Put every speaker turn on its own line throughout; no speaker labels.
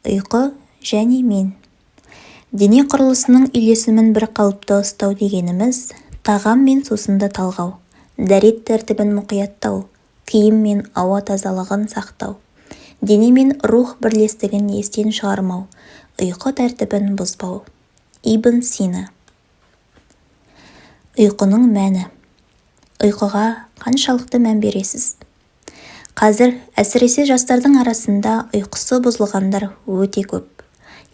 Ұйқы және мен. Дене құрылысының үйлесімін бір қалыпты ұстау дегеніміз тағам мен сусынды талғау, дәрет тәртібін мұқияттау, киім мен ауа тазалығын сақтау, дене мен рух бірлестігін естен шығармау, ұйқы тәртібін бұзбау. Ибн Сина. Ұйқының мәні. Ұйқыға қаншалықты мән бересіз? Қазір, әсіресе жастардың арасында ұйқысы бұзылғандар өте көп.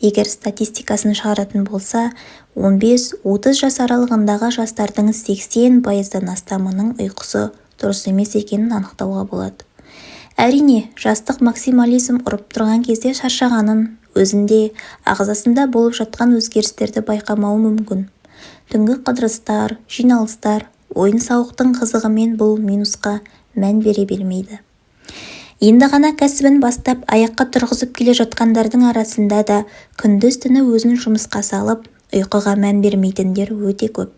Егер статистикасын шығаратын болса, 15-30 жас аралығындағы жастардың 80%-дан астамының ұйқысы дұрыс емес екенін анықтауға болады. Әрине, жастық максимализм ұрып тұрған кезде шаршағанын, өзінде, ағзасында болып жатқан өзгерістерді байқамауы мүмкін. Түнгі қыдырыстар, жиналыстар, ойын-сауықтың қызығымен бұл минусқа мән бере бермейді. Енді ғана кәсібін бастап, аяққа тұрғызып келе жатқандардың арасында да күндіз-түні өзін жұмысқа салып, ұйқыға мән бермейтіндер өте көп.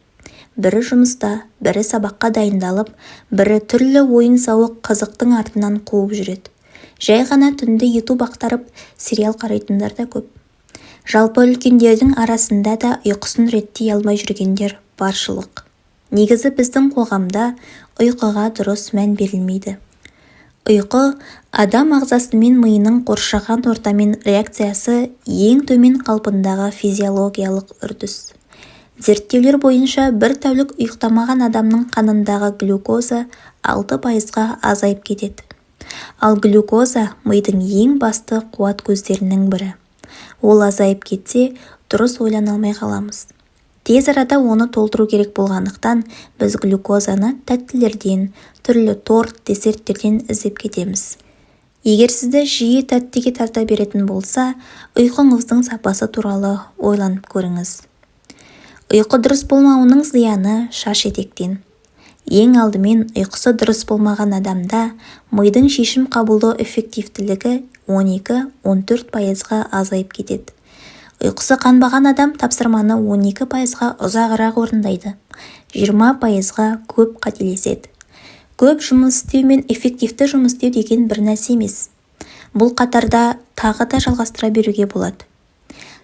Бірі жұмыста, бірі сабаққа дайындалып, бірі түрлі ойын-сауық, қызықтың артынан қуып жүреді. Жай ғана түнде ютуб ақтарып, сериал қарайтындар да көп. Жалпы үлкендердің арасында да ұйқысын реттей алмай жүргендер баршылық. Негізі біздің қоғамда ұйқыға дұрыс мән берілмейді. Ұйқы адам ағзасы мен миының қоршаған ортамен реакциясы ең төмен қалпындағы физиологиялық үрдіс. Зерттеулер бойынша бір тәулік ұйықтамаған адамның қанындағы глюкоза 6%-ға азайып кетеді. Ал глюкоза мидың ең басты қуат көздерінің бірі. Ол азайып кетсе, дұрыс ойлана алмай қаламыз. Тез арада оны толтыру керек болғандықтан, біз глюкозаны тәттілерден, түрлі торт, десерттерден іздеп кетеміз. Егер сізді жиі тәттіге тарта беретін болса, ұйқыңыздың сапасы туралы ойланып көріңіз. Ұйқы дұрыс болмауының зияны шаш етектен. Ең алдымен ұйқысы дұрыс болмаған адамда мидың шешім қабылдау эффективтілігі 12-14%-ға азайып кетеді. Ұйқысы қанбаған адам тапсырманы 12%-ға ұзағырақ орындайды, 20%-ға көп қателеседі. Көп жұмыс істеу мен эффективті жұмыс істеу деген бір нәрсе емес. Бұл қатарда тағы да жалғастыра беруге болады.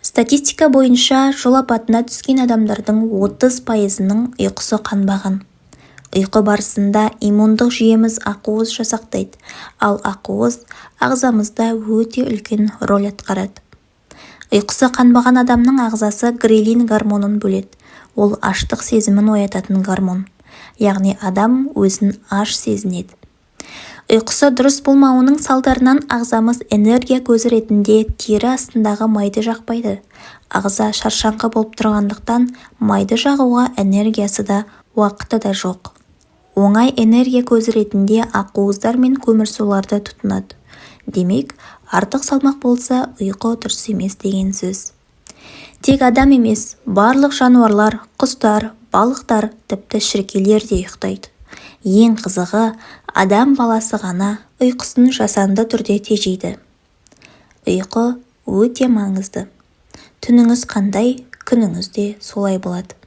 Статистика бойынша жол апатына түскен адамдардың 30%-ының ұйқысы қанбаған. Ұйқы барысында иммундық жүйеміз ақуыз жасақтайды, ал ақуыз ағзамызда өте үлкен роль атқарады. Ұйқысы қанбаған адамның ағзасы грелин гормонын бөледі. Ол аштық сезімін оятатын гормон. Яғни адам өзін аш сезінеді. Ұйқысы дұрыс болмауының салдарынан ағзамыз энергия көзі ретінде тері астындағы майды жақпайды. Ағза шаршаңқы болып тұрғандықтан майды жағуға энергиясы да, уақыты да жоқ. Оңай энергия көзі ретінде ақуыздар мен көмірсуларды тұтынады. Демек, артық салмақ болса, ұйқы дұрыс емес деген сөз. Тек адам емес, барлық жануарлар, құстар, балықтар, тіпті шіркейлер де ұйықтайды. Ең қызығы, адам баласы ғана ұйқысын жасанды түрде тежейді. Ұйқы өте маңызды. Түніңіз қандай, күніңіз де солай болады.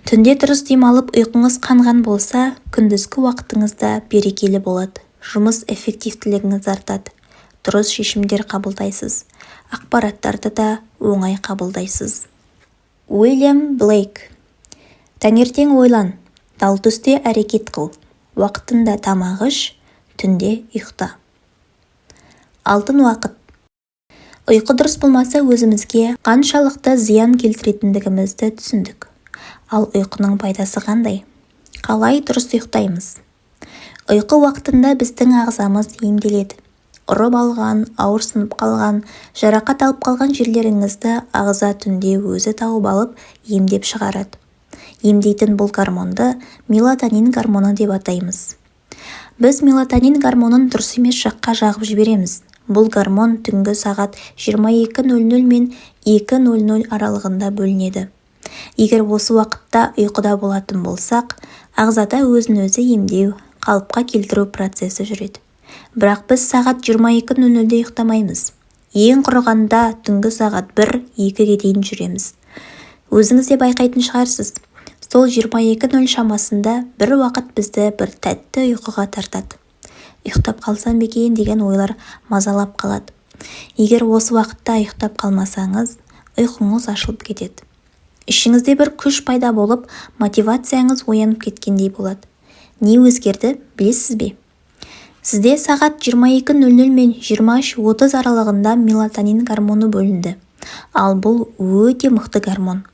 Түнде дұрыс демалып, ұйқыңыз қанған болса, күндізгі уақытыңыз да берекелі болады. Жұмыс эффективтілігіңіз артады. Дұрыс шешімдер қабылдайсыз. Ақпараттарды да оңай қабылдайсыз. Уильям Блейк. Таңертең ойлан, тал түсте әрекет қыл, уақытында тамақ іш, түнде ұйықта. Алтын уақыт. Ұйқы дұрыс болмаса, өзімізге қаншалықты зиян келтіретіндігімізді түсіндік. Ал ұйқының пайдасы қандай? Қалай дұрыс ұйықтаймыз? Ұйқы уақытында біздің ағзамыз емделеді. Ұрып алған, ауырсынып қалған, жарақат алып қалған жерлеріңізді ағза түнде өзі тауып алып, емдеп шығарады. Емдейтін бұл гормонды мелатонин гормоны деп атаймыз. Біз мелатонин гормонын дұрыс емес жаққа жағып жібереміз. Бұл гормон түнгі сағат 22:00 мен 2:00 аралығында бөлінеді. Егер осы уақытта ұйқыда болатын болсақ, ағзада өзін-өзі емдеу, қалыпқа келтіру процесі жүреді. Бірақ біз сағат 22:00-де ұйықтамаймыз. Ең құрығанда түнгі сағат 1-2-ге дейін жүреміз. Өзіңіз де байқайтын шығарсыз. Сол 22:00 шамасында бір уақыт бізді бір тәтті ұйқыға тартады. Ұйықтап қалсам ба екен деген ойлар мазалап қалады. Егер осы уақытта ұйықтап қалмасаңыз, ұйқыңыз ашылып кетеді. Ішіңізде бір күш пайда болып, мотивацияңыз оянып кеткендей болады. Не өзгерді, білесіз бе? Сізде сағат 22:00 мен 23:30 аралығында мелатонин гормоны бөлінді. Ал бұл өте мықты гормон.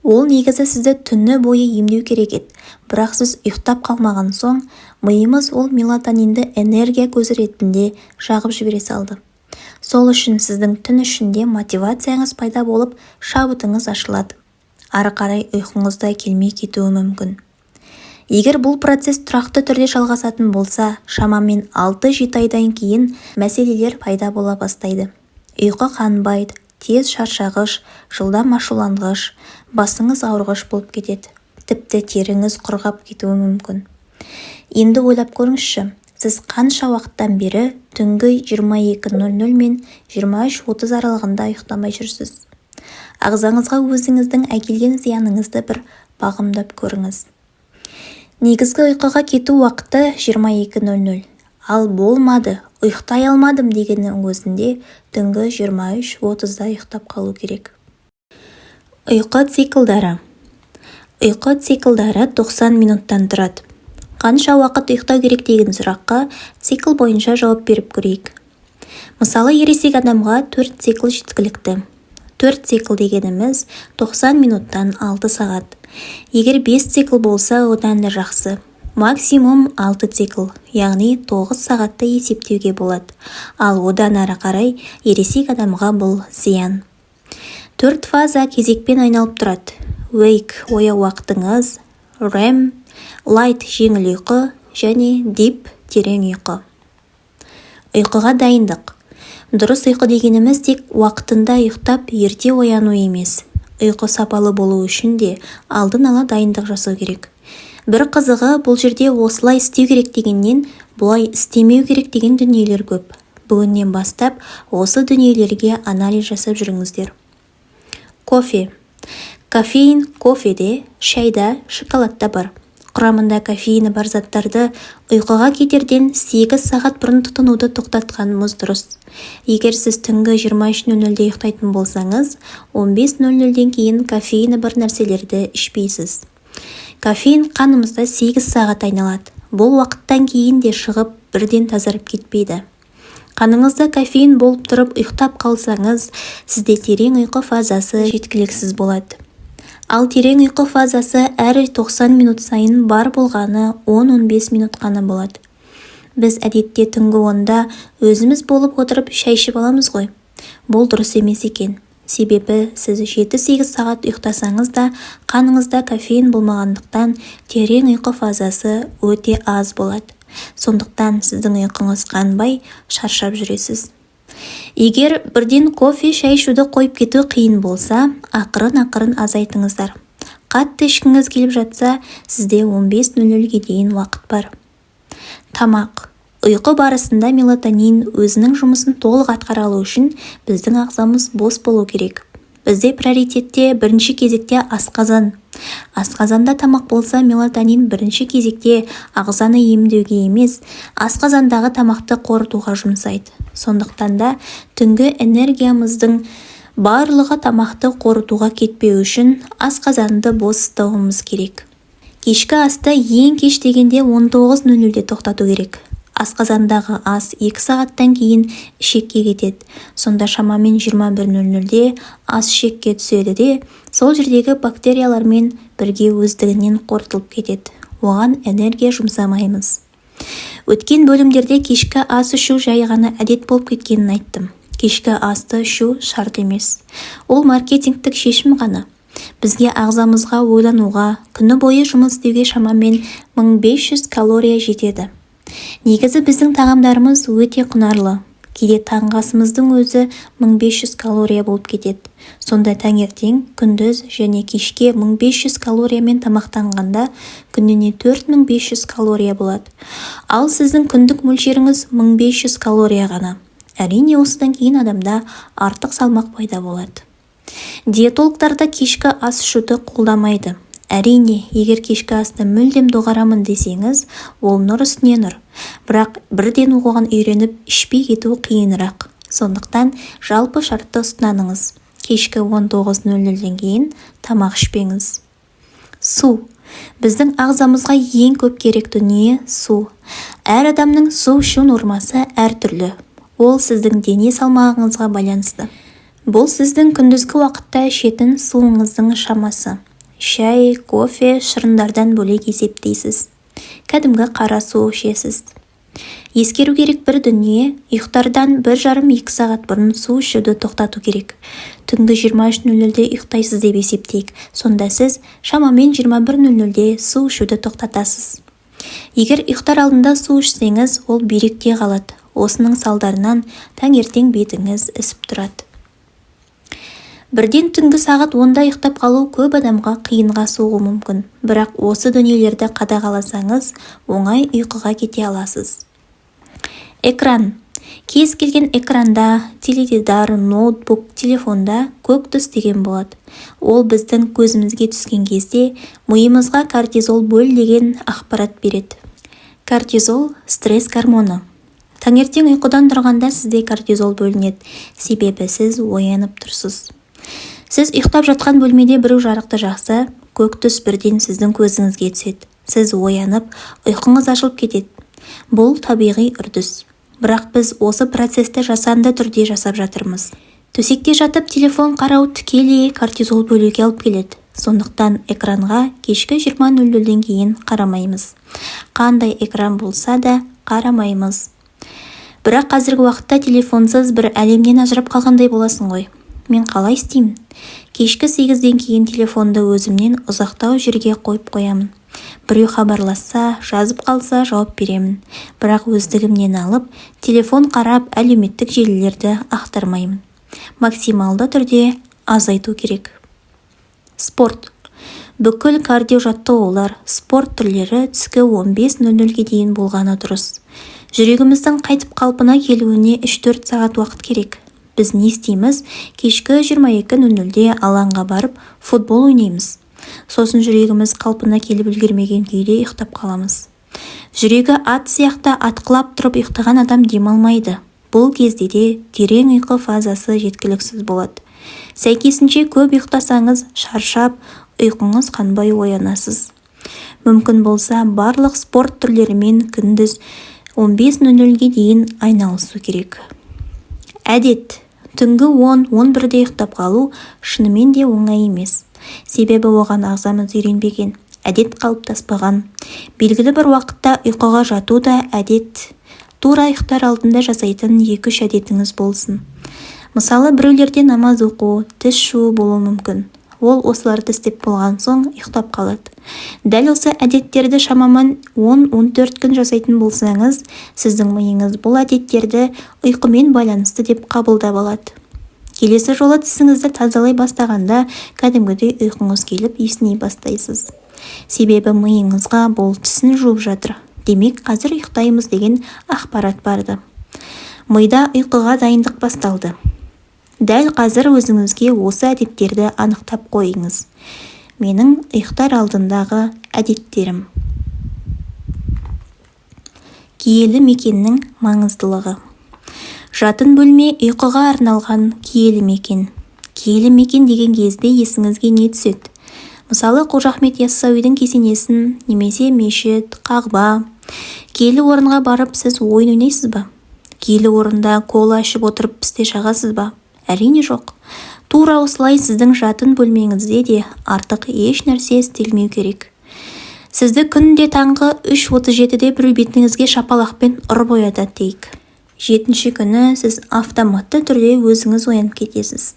Ол негізі сізді түні бойы емдеу керек еді, бірақ сіз ұйықтап қалмаған соң, миымыз ол мелатонинді энергия көзі ретінде жағып жібере салды. Сол үшін сіздің түн ішінде мотивацияңыз пайда болып, шабытыңыз ашылады. Ары қарай ұйқыңыз да келмей кетуі мүмкін. Егер бұл процесс тұрақты түрде жалғасатын болса, шамамен 6-7 айдан кейін мәселелер пайда бола бастайды. Ұйқы қанбайды, тез шаршағыш, жылдам ашуланғыш, басыңыз ауырғыш болып кетеді. Тіпті теріңіз құрғап кетуі мүмкін. Енді ойлап көріңізші, сіз қанша уақыттан бері түнгі 22:00 мен 23:30 аралығында ұйықтамай жүрсіз? Ағзаңызға өзіңіздің әкелген зияныңызды бір бағамдап көріңіз. Негізгі ұйқыға кету уақыты 22:00. Ал болмады, ұйықтай алмадым дегеннің өзінде түнгі 23:30-да ұйықтап қалу керек. Ұйқы циклдары. Ұйқы циклдары 90 минуттан тұрады. Қанша уақыт ұйықтау керек деген сұраққа цикл бойынша жауап беріп көрейік. Мысалы, ересек адамға 4 цикл жеткілікті. 4 цикл дегеніміз 90 минуттан 6 сағат. Егер 5 цикл болса, одан да жақсы. Максимум 6 цикл, яғни 9 сағатты есептеуге болады. Ал одан ары қарай ересек адамға бұл зиян. 4 фаза кезекпен айналып тұрады. Wake ояу уақытыңыз, REM, light жеңіл ұйқы және deep терең ұйқы. Ұйқыға дайындық. Дұрыс ұйқы дегеніміз тек уақытында ұйықтап, ерте ояну емес. Ұйқы сапалы болу үшін де алдын ала дайындық жасау керек. Бір қызығы, бұл жерде осылай істеу керек дегеннен, бұлай істемеу керек деген дүниелер көп. Бүгіннен бастап осы дүниелерге анализ жасап жүріңіздер. Кофе. Кофеин кофеде, шайда, шоколадта бар. Құрамында кофеині бар заттарды ұйқыға кетерден 8 сағат бұрын тұтынуды тоқтатқанымыз дұрыс. Егер сіз түнгі 23:00-де ұйықтайтын болсаңыз, 15:00-ден кейін кофеині бар нәрселерді ішпейсіз. Кофеин қанымызда 8 сағат айналады. Бұл уақыттан кейін де шығып, бірден тазарып кетпейді. Қаныңызда кофеин болып тұрып ұйықтап қалсаңыз, сізде терең ұйқы фазасы жеткіліксіз болады. Ал терең ұйқы фазасы әр 90 минут сайын бар болғаны 10-15 минут қана болады. Біз әдетте түнгі 10-да өзіміз болып отырып шай ішіп аламыз ғой. Бұл дұрыс емес екен. Себебі сіз 7-8 сағат ұйықтасаңыз да, қаныңызда кофеин болмағандықтан терең ұйқы фазасы өте аз болады. Сондықтан сіздің ұйқыңыз қанбай, шаршап жүресіз. Егер бірден кофе, шай ішуді қойып кету қиын болса, ақырын-ақырын азайтыңыздар. Қатты ішкіңіз келіп жатса, сізде 15:00-ге дейін уақыт бар. Тамақ. Ұйқы барысында мелатонин өзінің жұмысын толық атқара алу үшін біздің ағзамыз бос болу керек. Бізде приоритетте бірінші кезекте асқазан. Асқазанда тамақ болса, мелатонин бірінші кезекте ағзаны емдеуге емес, асқазандағы тамақты қорытуға жұмсайды. Сондықтан да түнгі энергиямыздың барлығы тамақты қорытуға кетпеу үшін асқазанды бос ұстауымыз керек. Кешкі асты ең кеш дегенде 19:00-де тоқтату керек. Асқазандағы ас 2 сағаттан кейін ішекке кетеді. Сонда шамамен 21:00-де ас ішекке түседі де, сол жердегі бактериялармен бірге өздігінен қорытылып кетеді. Оған энергия жұмсамаймыз. Өткен бөлімдерде кешкі ас ішу жай ғана әдет болып кеткенін айттым. Кешкі асты ішу шарт емес. Ол маркетингтік шешім ғана. Бізге ағзамызға ойлануға, күні бойы жұмыс істеуге шамамен 1500 калория жетеді. Негізі біздің тағамдарымыз өте құнарлы. Кейде таңғы асымыздың өзі 1500 калория болып кетеді. Сонда таңертең, күндіз және кешке 1500 калориямен тамақтанғанда күніне 4500 калория болады. Ал сіздің күндік мөлшеріңіз 1500 калория ғана. Әрине, осыдан кейін адамда артық салмақ пайда болады. Диетологтар да кешкі ас ішуді қолдамайды. Әрине, егер кешкі асты мүлдем доғарамын десеңіз, ол нұр үстіне нұр. Бірақ бірден оған үйреніп, ішпей кету қиынырақ. Сондықтан жалпы шартты ұстаныңыз. Кешкі 19:00-ден кейін тамақ ішпеңіз. Су. Біздің ағзамызға ең көп керек дүние су. Әр адамның су ішу нормасы әртүрлі. Ол сіздің дене салмағыңызға байланысты. Бұл сіздің күндізгі уақытта ішетін суыңыздың шамасы. Шай, кофе, шырындардан бөлек есептейсіз. Кәдімгі қара су ішесіз. Ескеру керек бір дүние, ұйықтардан 1,5-2 сағат бұрын су ішуді тоқтату керек. Түнгі 23:00-де ұйықтайсыз деп есептейік. Сонда сіз шамамен 21:00-де су ішуді тоқтатасыз. Егер ұйықтар алдында су ішсеңіз, ол бүйректе қалады. Осының салдарынан таңертең бетіңіз ісіп тұрады. Бірден түнгі сағат 10-да ұйықтап қалу көп адамға қиынға соғуы мүмкін. Бірақ осы дүниелерді қадағаласаңыз, оңай ұйқыға кете аласыз. Экран. Кез келген экранда, теледидар, ноутбук, телефонда көк түс деген болады. Ол біздің көзімізге түскен кезде миымызға кортизол бөл деген ақпарат береді. Кортизол – стресс гормоны. Таңертең ұйқыдан тұрғанда сізде кортизол бөлінеді, себебі сіз оянып тұрсыз. Сіз ұйықтап жатқан бөлмеде біреу жарықты жақса, көк түс бірден сіздің көзіңізге түседі. Сіз оянып, ұйқыңыз ашылып кетеді. Бұл табиғи үрдіс. Бірақ біз осы процесті жасанды түрде жасап жатырмыз. Төсекте жатып телефон қарау тікелей кортизол бөлуге алып келеді. Сондықтан экранға кешкі 20:00-ден кейін қарамаймыз. Қандай экран болса да қарамаймыз. Бірақ қазіргі уақытта телефонсыз бір әлемнен ажырап қалғандай боласың ғой. Мен қалай істеймін? Кешкі 8-ден кейін телефонды өзімнен ұзақтау жерге қойып қоямын. Біреу хабарласса, жазып қалса жауап беремін. Бірақ өздігімнен алып, телефон қарап, әлеуметтік желілерді ақтармаймын. Максималды түрде азайту керек. Спорт. Бүкіл кардио жаттығулар, спорт түрлері түскі 15:00-ге дейін болғаны дұрыс. Жүрегіміздің қайтып қалпына келуіне 3-4 сағат уақыт керек. Біз не істейміз? Кешкі 22:00-де алаңға барып, футбол ойнаймыз. Сосын жүрегіміз қалпына келіп үлгермеген күйде ұйықтап қаламыз. Жүрегі ат сияқты атқылап тұрып ұйықтаған адам демалмайды. Бұл кезде де терең ұйқы фазасы жеткіліксіз болады. Сәйкесінше көп ұйықтасаңыз, шаршап, ұйқыңыз қанбай оянасыз. Мүмкін болса, барлық спорт түрлерімен күндіз 15:00-ге дейін айналысу керек. Әдет. Түнгі 10-11-де ұйықтап қалу шынымен де оңай емес. Себебі оған ағзамыз үйренбеген, әдет қалыптаспаған. Белгілі бір уақытта ұйқыға жату да әдет. Тура ұйықтар алдында жасайтын 2-3 әдетіңіз болсын. Мысалы, біреулерде намаз оқу, тіс жуу болуы мүмкін. Ол осыларды істеп болған соң ұйықтап қалады. Дәл осы әдеттерді шамамен 10-14 күн жасайтын болсаңыз, сіздің миыңыз бұл әдеттерді ұйқымен байланысты деп қабылдап алады. Келесі жолы тісіңізді тазалай бастағанда кәдімгідей ұйқыңыз келіп есіней бастайсыз. Себебі миыңызға бұл тісін жуып жатыр. Демек, қазір ұйықтаймыз деген ақпарат барды. Мида ұйқыға дайындық басталды. Дәл қазір өзіңізге осы әдеттерді анықтап қойыңыз. Менің ұйықтар алдындағы әдеттерім. Киелі мекеннің маңыздылығы. Жатын бөлме ұйқыға арналған киелі мекен. Киелі мекен деген кезде есіңізге не түседі? Мысалы, Қожа Ахмет Яссауидің кесенесін немесе мешіт, қағба. Киелі орынға барып сіз ойын ойнайсыз ба? Киелі орында кола ішіп отырып пісте шағасыз ба? Әрине жоқ. Тура осылай сіздің жатын бөлмеңізде де артық еш нәрсе істелмеу керек. Сізді күнде таңғы 3:37-де біреу бетіңізге шапалақпен ұрып оятады дейік. 7-ші күні сіз автоматты түрде өзіңіз оянып кетесіз.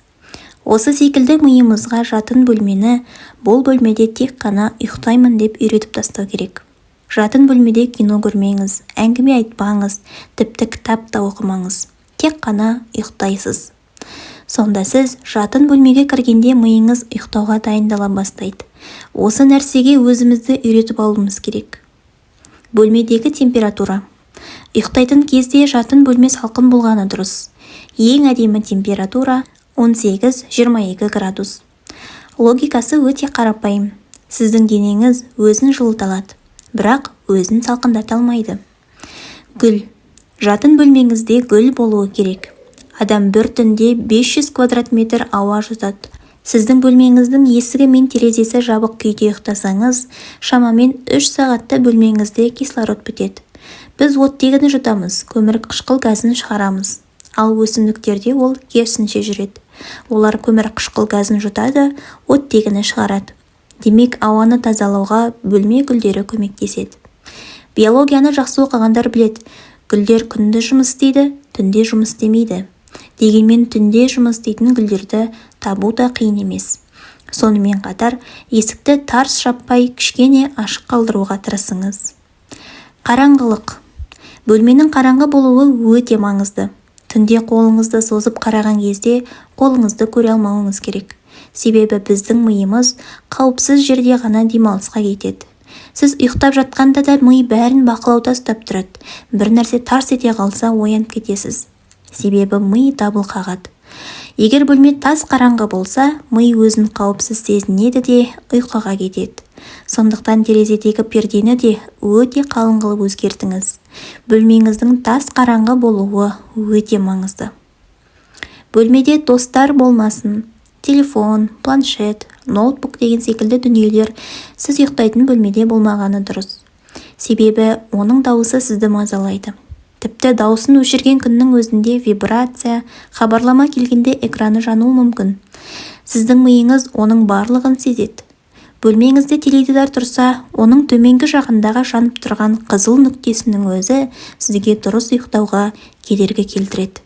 Осы секілді миымызға жатын бөлмені бұл бөлмеде тек қана ұйықтаймын деп үйретіп тастау керек. Жатын бөлмеде кино көрмеңіз, әңгіме айтпаңыз, тіпті кітап та оқымаңыз. Тек қана ұйықтайсыз. Сонда сіз жатын бөлмеге кіргенде миыңыз ұйықтауға дайындала бастайды. Осы нәрсеге өзімізді үйретіп алуымыз керек. Бөлмедегі температура. Ұйықтайтын кезде жатын бөлме салқын болғаны дұрыс. Ең әдемі температура 18-22 градус. Логикасы өте қарапайым. Сіздің денеңіз өзін жылыта алады, бірақ өзін салқындата алмайды. Гүл. Жатын бөлмеңізде гүл болуы керек. Адам бір түнде 500 квадрат метр ауа жұтады. Сіздің бөлмеңіздің есігі мен терезесі жабық күйде ұйықтасаңыз, шамамен 3 сағатта бөлмеңізде кислород бітеді. Біз оттегіні жұтамыз, көмірқышқыл газын шығарамыз. Ал өсімдіктерде ол керісінше жүреді. Олар көмірқышқыл газын жұтады, оттегіні шығарады. Демек, ауаны тазалауға бөлме гүлдері көмектеседі. Биологияны жақсы оқығандар біледі, гүлдер күндіз жұмыс істейді, түнде жұмыс істемейді. Дегенмен түнде жұмыс істейтін гүлдерді табу да қиын емес. Сонымен қатар, есікті тарс жаппай, кішкене ашық қалдыруға тырысыңыз. Қараңғылық. Бөлменің қараңғы болуы өте маңызды. Түнде қолыңызды созып қараған кезде қолыңызды көре алмауыңыз керек. Себебі біздің миымыз қауіпсіз жерде ғана демалысқа кетеді. Сіз ұйықтап жатқанда да ми бәрін бақылауда ұстап тұрады. Бір нәрсе тарс ете қалса, оянып кетесіз. Себебі ми дабыл қағады. Егер бөлме тас қараңғы болса, ми өзін қауіпсіз сезінеді де ұйқыға кетеді. Сондықтан терезедегі пердені де өте қалың қылып өзгертіңіз. Бөлмеңіздің тас қараңғы болуы өте маңызды. Бөлмеде достар болмасын. Телефон, планшет, ноутбук деген секілді дүниелер сіз ұйықтайтын бөлмеде болмағаны дұрыс. Себебі оның дауысы сізді мазалайды. Тіпті дауысын өшірген күннің өзінде вибрация, хабарлама келгенде экраны жануы мүмкін. Сіздің миыңыз оның барлығын сезеді. Бөлмеңізде теледидар тұрса, оның төменгі жағындағы жанып тұрған қызыл нүктесінің өзі сізге дұрыс ұйықтауға кедергі келтіреді.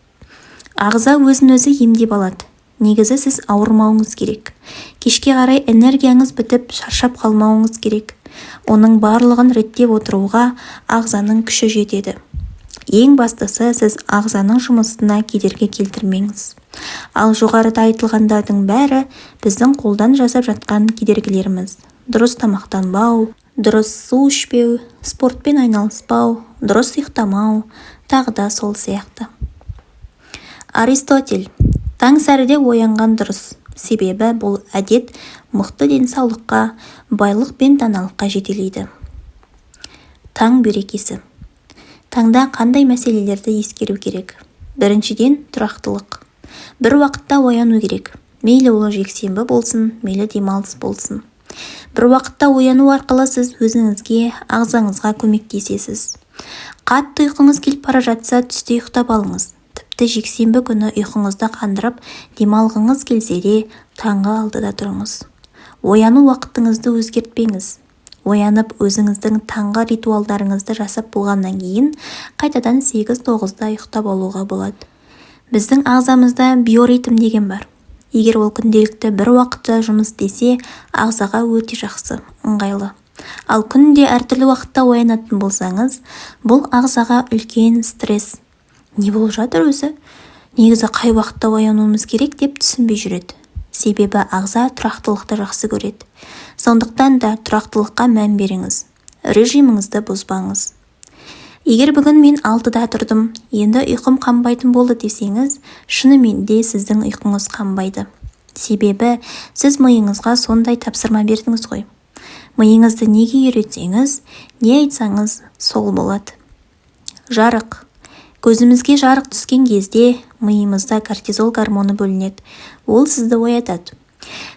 Ағза өзін-өзі емдеп алады. Негізі сіз ауырмауыңыз керек. Кешке қарай энергияңыз бітіп, шаршап қалмауыңыз керек. Оның барлығын реттеп отыруға ағзаның күші жетеді. Ең бастысы, сіз ағзаның жұмысына кедергі келтірмеңіз. Ал жоғарыда айтылғандардың бәрі біздің қолдан жасап жатқан кедергілеріміз. Дұрыс тамақтанбау, дұрыс су ішпеу, спортпен айналыспау, дұрыс ұйықтамау, тағы да сол сияқты. Аристотель: таң сәріде оянған дұрыс. Себебі бұл әдет мықты денсаулыққа, байлық пен даналыққа жетелейді. Таң берекесі. Таңда қандай мәселелерді ескеру керек? Біріншіден, тұрақтылық. Бір уақытта ояну керек. Мейлі ол жексенбі болсын, мейлі демалыс болсын. Бір уақытта ояну арқылы сіз өзіңізге, ағзаңызға көмектесесіз. Қатты ұйқыңыз келіп бара жатса, түсте ұйықтап алыңыз. Тіпті жексенбі күні ұйқыңызды қандырып, демалғыңыз келсе де, таңғы 6-да тұрыңыз. Ояну уақытыңызды өзгертпеңіз. Оянып, өзіңіздің таңғы ритуалдарыңызды жасап болғаннан кейін қайтадан 8-9-да ұйықтап алуға болады. Біздің ағзамызда биоритм деген бар. Егер ол күнделікті бір уақытта жұмыс істесе, ағзаға өте жақсы, ыңғайлы. Ал күнде әртүрлі уақытта оянатын болсаңыз, бұл ағзаға үлкен стресс. Не болып жатыр өзі? Негізі қай уақытта оянуымыз керек деп түсінбей жүреді. Себебі ағза тұрақтылықты жақсы көреді. Сондықтан да тұрақтылыққа мән беріңіз. Режиміңізді бұзбаңыз. Егер бүгін мен 6-да тұрдым, енді ұйқым қанбайтын болды десеңіз, шынымен де сіздің ұйқыңыз қанбайды. Себебі сіз миыңызға сондай тапсырма бердіңіз ғой. Миыңызды неге үйретсеңіз, не айтсаңыз, сол болады. Жарық. Көзімізге жарық түскен кезде миымызда кортизол гормоны бөлінеді. Ол сізді оятады.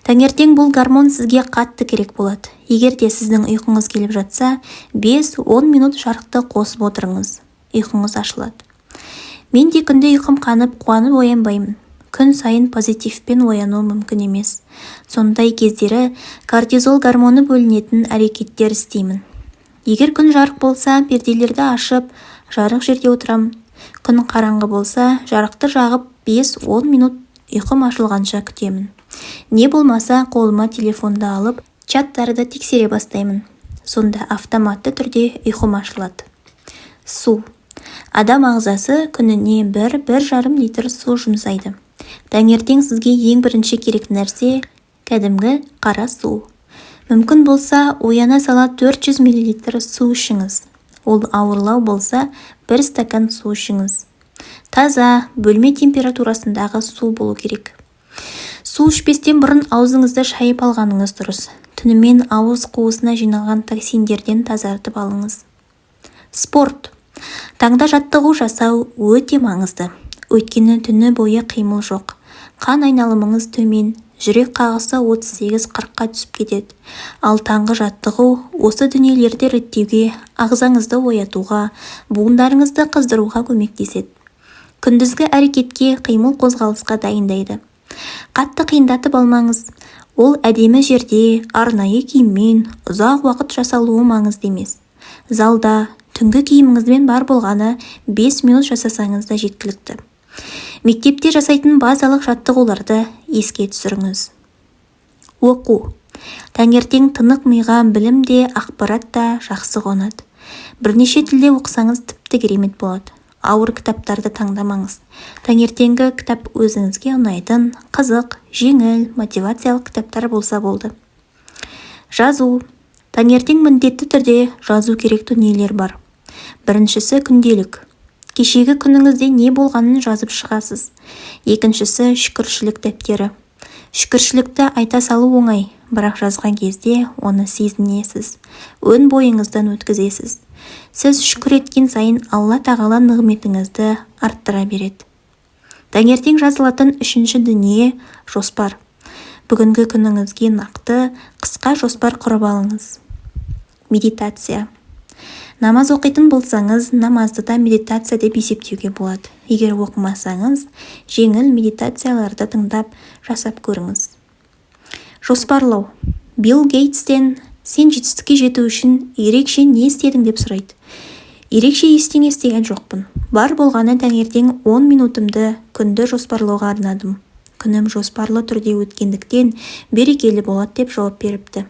Таңертең бұл гормон сізге қатты керек болады. Егер де сіздің ұйқыңыз келіп жатса, 5-10 минут жарықты қосып отырыңыз. Ұйқыңыз ашылады. Мен де күнде ұйқым қанып, қуанып оянбаймын. Күн сайын позитивпен ояну мүмкін емес. Сондай кездері кортизол гормоны бөлінетін әрекеттер істеймін. Егер күн жарық болса, перделерді ашып, жарық жерде отырамын. Күн қараңғы болса, жарықты жағып 5-10 минут ұйқым ашылғанша күтемін. Не болмаса, қолыма телефонды алып, чаттарды тексере бастаймын. Сонда автоматты түрде ұйқым ашылады. Су. Адам ағзасы күніне 1-1,5 литр су жұмсайды. Таңертең сізге ең бірінші керек нәрсе кәдімгі қара су. Мүмкін болса, ояна сала 400 мл су ішіңіз. Ол ауырлау болса, бір стакан су ішіңіз. Таза, бөлме температурасындағы су болу керек. Су ішпестен бұрын аузыңызды шайып алғаныңыз дұрыс. Түнімен ауыз қуысына жиналған токсиндерден тазартып алыңыз. Спорт. Таңда жаттығу жасау өте маңызды. Өйткені түні бойы қимыл жоқ. Қан айналымыңыз төмен, жүрек қағысы 38-40-қа түсіп кетеді. Ал таңғы жаттығу осы дүниелерді реттеуге, ағзаңызды оятуға, буындарыңызды қыздыруға көмектеседі. Күндізгі әрекетке, қимыл-қозғалысқа дайындайды. Қатты қиындатып алмаңыз. Ол әдемі жерде, арнайы киіммен, ұзақ уақыт жасалуы маңызды емес. Залда, түнгі киіміңізбен бар болғаны 5 минут жасасаңыз да жеткілікті. Мектепте жасайтын базалық жаттығуларды еске түсіріңіз. Оқу. Таңертең тынық миға білім де, ақпарат та жақсы қонады. Бірнеше тілде оқысаңыз тіпті керемет болады. Ауыр кітаптарды таңдамаңыз. Таңертеңгі кітап өзіңізге ұнайтын, қызық, жеңіл, мотивациялық кітаптар болса болды. Жазу. Таңертең міндетті түрде жазу керек дүниелер бар. Біріншісі күнделік. Кешегі күніңізде не болғанын жазып шығасыз. Екіншісі шүкіршілік дәптері. Шүкіршілікті айта салу оңай, бірақ жазған кезде оны сезінесіз, өн бойыңыздан өткізесіз. Сіз шүкір еткен сайын Алла Тағала нығметіңізді арттыра береді. Таңертең жазылатын үшінші дүние жоспар. Бүгінгі күніңізге нақты, қысқа жоспар құрып алыңыз. Медитация. Намаз оқитын болсаңыз, намазды да медитация деп есептеуге болады. Егер оқымасаңыз, жеңіл медитацияларды тыңдап, жасап көріңіз. Жоспарлау. Билл Гейтстен сен жетістікке жету үшін ерекше не істедің деп сұрайды. Ерекше ештеңе істеген жоқпын. Бар болғаны таңертең 10 минутымды күнді жоспарлауға арнадым. Күнім жоспарлы түрде өткендіктен берекелі болады деп жауап беріпті.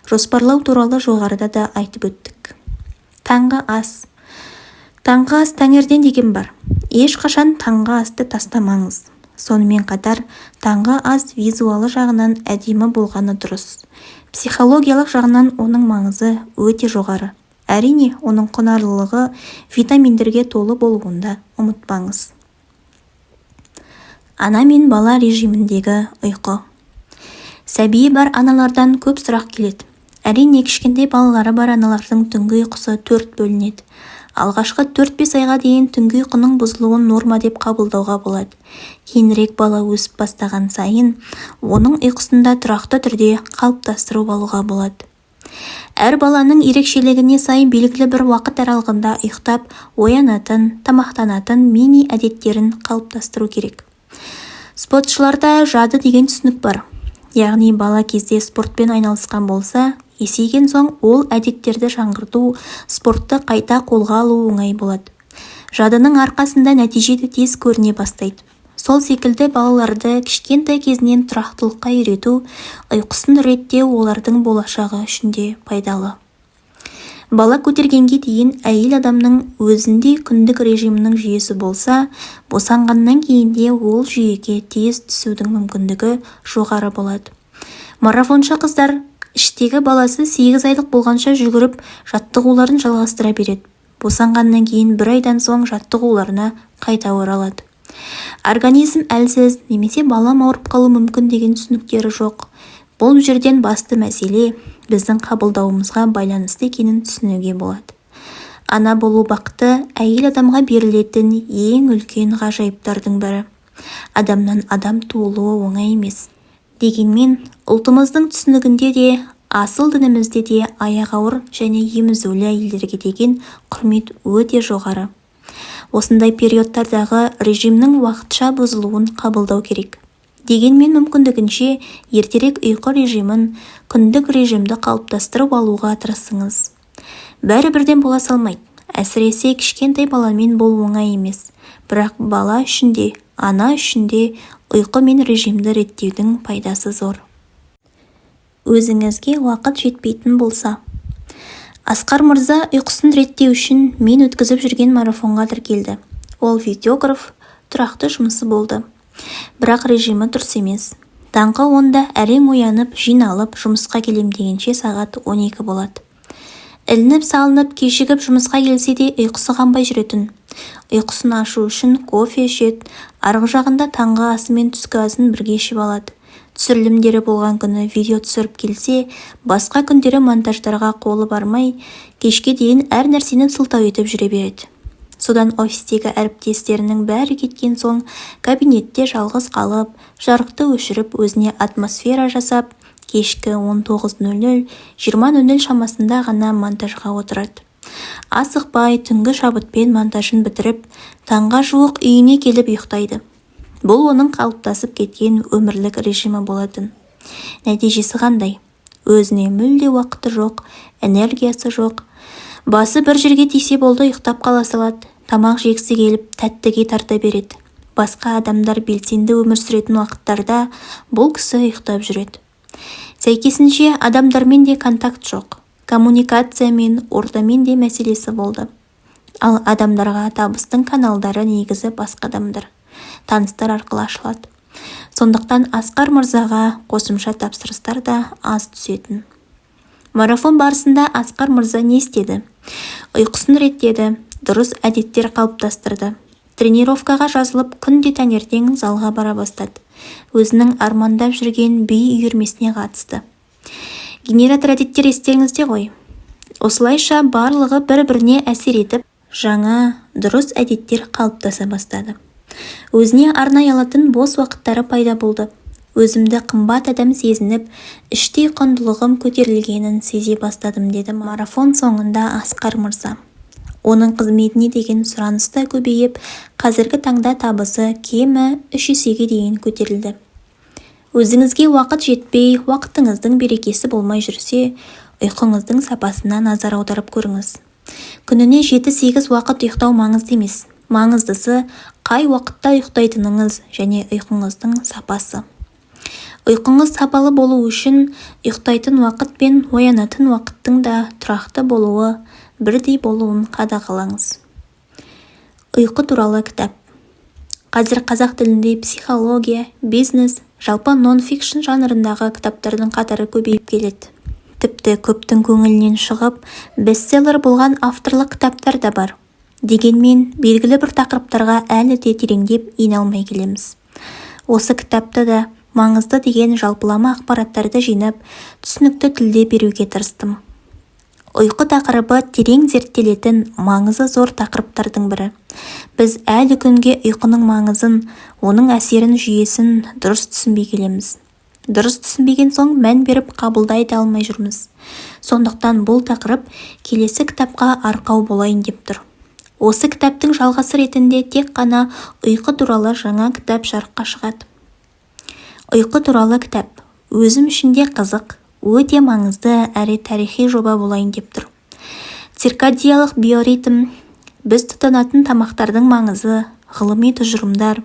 Жоспарлау туралы жоғарыда да айтып өттік. Таңғы ас. Таңғы ас таңертең деген бар. Ешқашан таңғы асты тастамаңыз. Сонымен қатар, таңғы ас визуалы жағынан әдемі болғаны дұрыс. Психологиялық жағынан оның маңызы өте жоғары. Әрине, оның құнарлылығы витаминдерге толы болуын да ұмытпаңыз. Ана мен бала режиміндегі ұйқы. Сәбиі бар аналардан көп сұрақ келеді. Әрине, кішкентай балалары бар аналардың түнгі ұйқысы 4 бөлінеді. Алғашқы 4-5 айға дейін түнгі ұйқының бұзылуын норма деп қабылдауға болады. Кейінірек бала өсіп бастаған сайын, оның ұйқысында тұрақты түрде қалыптастырып алуға болады. Әр баланың ерекшелігіне сай белгілі бір уақыт аралығында ұйықтап, оянатын, тамақтанатын мини әдеттерін қалыптастыру керек. Спортшыларда жады деген түсінік бар. Яғни бала кезде спортпен айналысқан болса, есейген соң ол әдеттерді жаңғырту, спортты қайта қолға алу оңай болады. Жадының арқасында нәтиже де тез көріне бастайды. Сол секілді балаларды кішкентай кезінен тұрақтылыққа үйрету, ұйқысын реттеу олардың болашағы үшін де пайдалы. Бала көтергенге дейін әйел адамның өзінде күндік режимінің жүйесі болса, босанғаннан кейін де ол жүйеге тез түсудің мүмкіндігі жоғары болады. Марафоншы қыздар іштегі баласы 8 айлық болғанша жүгіріп, жаттығуларын жалғастыра береді. Босанғаннан кейін бір айдан соң жаттығуларына қайта оралады. Организм әлсіз немесе балам ауырып қалуы мүмкін деген түсініктері жоқ. Бұл жерден басты мәселе біздің қабылдауымызға байланысты екенін түсінуге болады. Ана болу бақыты әйел адамға берілетін ең үлкен ғажайыптардың бірі. Адамнан адам туылуы оңай емес. Дегенмен, ұлтымыздың түсінігінде де, асыл дінімізде де аяғы ауыр және емізулі әйелдерге деген құрмет өте жоғары. Осындай периодтардағы режимнің уақытша бұзылуын қабылдау керек. Дегенмен мүмкіндігінше ертерек ұйқы режимін, күндік режимді қалыптастырып алуға тырысыңыз. Бәрі бірден бола салмайды. Әсіресе кішкентай баламен бұл оңай емес. Бірақ бала үшін де, ана үшін де ұйқы мен режимді реттеудің пайдасы зор. Өзіңізге уақыт жетпейтін болса. Асқар мырза ұйқысын реттеу үшін мен өткізіп жүрген марафонға тіркелді. Ол видеограф, тұрақты жұмысы болды. Бірақ режимі дұрыс емес. Таңғы 10-да әрең оянып, жиналып, жұмысқа келем дегенше сағат 12 болады. Ілініп салынып, кешігіп жұмысқа келсе де ұйқысы қанбай жүретін. Ұйқысын ашу үшін кофе ішеді, арғы жағында таңғы асы мен түскі асын бірге ішіп алады. Түсірілімдері болған күні видео түсіріп келсе, басқа күндері монтаждарға қолы бармай, кешке дейін әр нәрсені сылтау етіп жүре береді. Содан офистегі әріптестерінің бәрі кеткен соң кабинетте жалғыз қалып, жарықты өшіріп, өзіне атмосфера жасап, кешкі 19:00, 20:00 шамасында ғана монтажға отырады. Асықпай, түнгі шабытпен монтажын бітіріп, таңға жуық үйіне келіп ұйықтайды. Бұл оның қалыптасып кеткен өмірлік режимі болатын. Нәтижесі қандай? Өзіне мүлде уақыты жоқ, энергиясы жоқ. Басы бір жерге тисе болды, ұйықтап қала салады. Тамақ жегісі келіп, тәттіге тарта береді. Басқа адамдар белсенді өмір сүретін уақыттарда бұл кісі ұйықтап жүреді. Сәйкесінше, адамдармен де контакт жоқ. Коммуникация мен ортамен де мәселесі болды. Ал адамдарға табыстың каналдары негізі басқа адамдар, таныстар арқылы ашылады. Сондықтан Асқар мырзаға қосымша тапсырыстар да аз түсетін. Марафон барысында Асқар мырза не істеді? Ұйқысын реттеді, дұрыс әдеттер қалыптастырды. Тренировкаға жазылып, күнде таңертең залға бара бастады. Өзінің армандап жүрген би үйірмесіне қатысты. Генератор әдеттер естеріңізде ғой. Осылайша барлығы бір-біріне әсер етіп, жаңа, дұрыс әдеттер қалыптаса бастады. Өзіне арнай алатын бос уақыттары пайда болды. Өзімді қымбат адам сезініп, іштей құндылығым көтерілгенін сезе бастадым, деді марафон соңында Асқар мырза. Оның қызметіне деген сұраныс та көбейіп, қазіргі таңда табысы кемі 3 есеге дейін көтерілді. Өзіңізге уақыт жетпей, уақытыңыздың берекесі болмай жүрсе, ұйқыңыздың сапасына назар аударып көріңіз. Күніне 7-8 уақыт ұйықтау маңызды емес. Маңыздысы қай уақытта ұйықтайтыныңыз және ұйқыңыздың сапасы. Ұйқыңыз сапалы болу үшін ұйықтайтын уақыт пен оянатын уақыттың да тұрақты болуы, бірдей болуын қадағалаңыз. Ұйқы туралы кітап. Қазір қазақ тілінде психология, бизнес, жалпы нон-фикшн жанрындағы кітаптардың қатары көбейіп келеді. Тіпті көптің көңілінен шығып, бестселлер болған авторлық кітаптар да бар. Дегенмен белгілі бір тақырыптарға әлі де тереңдеп ене алмай келеміз. Осы кітапты да маңызды деген жалпылама ақпараттарды жинап, түсінікті тілде беруге тырыстым. Ұйқы тақырыбы терең зерттелетін маңызы зор тақырыптардың бірі. Біз әлі күнге ұйқының маңызын, оның әсерін жүйесін дұрыс түсінбей келеміз. Дұрыс түсінбеген соң мән беріп қабылдай да алмай жүрміз. Сондықтан бұл тақырып келесі кітапқа арқау болайын деп тұр. Осы кітаптың жалғасы ретінде тек қана ұйқы туралы жаңа кітап жарыққа шығады. Ұйқы туралы кітап өзім үшін де қызық, өте маңызды әрі тарихи жоба болайын деп тұр. Циркадиялық биоритм, біз тұтынатын тамақтардың маңызы, ғылыми тұжырымдар,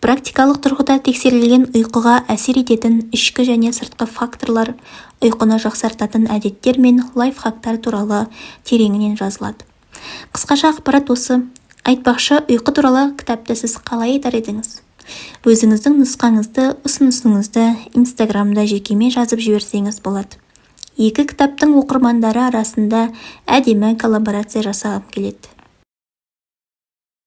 практикалық тұрғыда тексерілген ұйқыға әсер ететін ішкі және сыртқы факторлар, ұйқыны жақсартатын әдеттер мен лайфхактар туралы тереңінен жазылады. Қысқаша ақпарат осы. Айтпақшы, ұйқы туралы кітапты сіз қалай айтар едіңіз? Өзіңіздің нұсқаңызды, ұсынысыңызды Инстаграмда жекеме жазып жіберсеңіз болады. Екі кітаптың оқырмандары арасында әдемі коллаборация жасағым келеді.